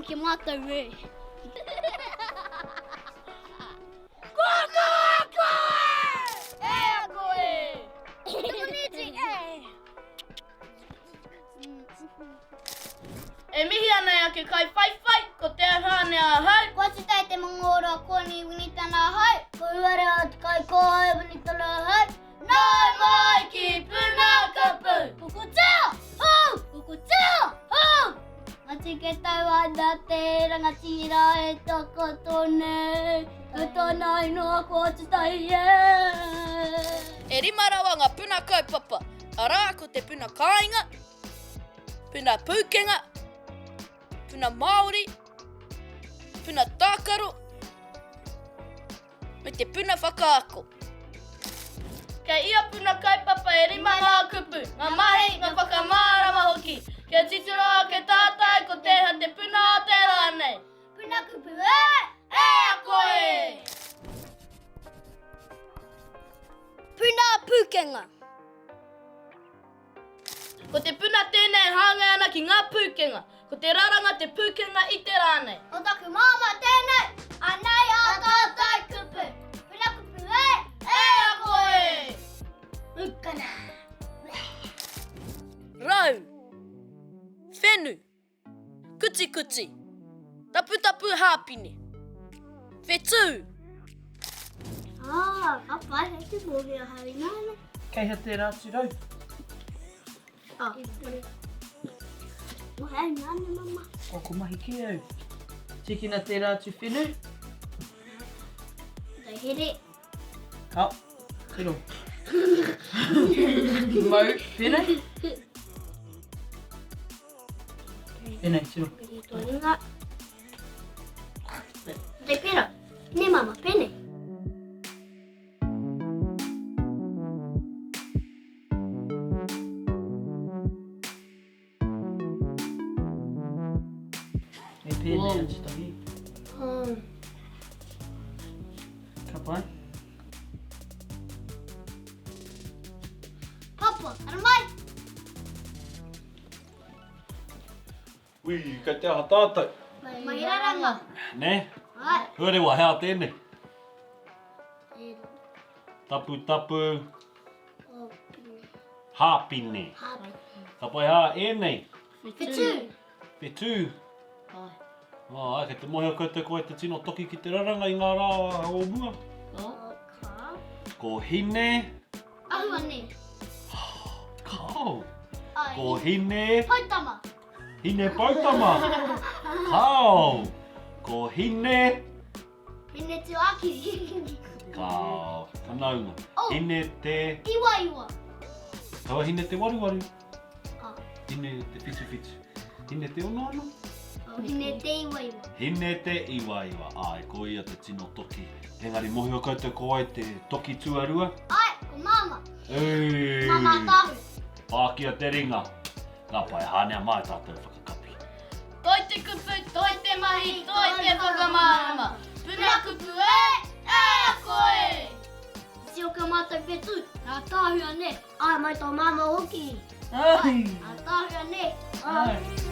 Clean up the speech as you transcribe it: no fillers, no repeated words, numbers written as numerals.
ki a mātou e. Ko koe! E a koe! Te e! E mihi ana i ake kaiwhaiwhai, ko Te Ahuane ahau. Kua tutai te mangōra koni Winitana ahau. Ko Uara te kaikōe Winitana ahau. Nau mai ki Puna Kupu! Kokotia! Hou! Kokotia! Hou! Matike tau ana te rangatira e takoto nei, Ko tōna ingoa ko Tutai e. E rima rawa ngā puna kaupapa, arā ko te puna kāinga, puna pūkenga, puna Māori, puna tākaro, me te puna whakaako. Kei ia puna kaupapa e rima ngā kupu, ngā mahi, ngā whakamārama hoki. Kia titiro ake tātou ko tēhea te puna o te rā nei. Puna kupu e! E a koe! Puna pūkenga. Ko te puna tēnei e hāngai ana ki ngā pūkenga. Ko te raranga te pūkenga i te rā nei. Ko taku māmā tēnei, anei ā tātou kupu. Puna kupu e! E a koe! Ukana! Rau. Whenu. Kutikuti. Taputapu hāpine. Whetū. Ah, ka pai, hei te mōhio ahau ināianei. Kei hea tērā atu rau? Oh, Mo hei nāne, mama. Oh, ko mahi kē au. Tīkina tērā atu whenu. Te here. Ka, tiro. Mau, pēnei. Pēnei, tiro. Te pera. Ne mama, pēnei. Me pēnei atu tahi. Um. Ka pai. Papa, ara mai! Ui, kei te aha tātou? Mahi raranga. Nē? Ai. Huarewa, he aha tēnei? Taputapu. Hāpine. Hāpine. Ka pai hā ēnei? Whetū. Whetū. Ai. Oh, ai, kei te mōhio koutou ko wai te tino toki ki te raranga i ngā rā o mua? Oh. Ka. Ko Hine. Ahuane. Kao. Ai. Ko Hine. Poutama. Hine Poutama. Kao. Ko Hine. Hine Tuakiri. Kao. Whanaunga. Oh. Hine te... Iwaiwa. Kaua hine te waruwaru. Ah. Hine te whituwhitu. Hine te onoono. Oh, hine te iwaiwa. Hine te iwaiwa. Ai, ko ia te tino toki. Engari mohio koutou ko wai te toki tuarua? Ai, ko māma. Ei. Māma tāhu. Pākia te ringa. Ka pai, hānea mai tātou whakakapi. Toi te kupu, toi te mahi, toi te whakamārama. Puna kupu e, e a koe! Tio ka mātou whetū, nā tāhua nē. Ai, mai tō māmā hoki. Ai. Nā tāhua nē. Ai. Ai.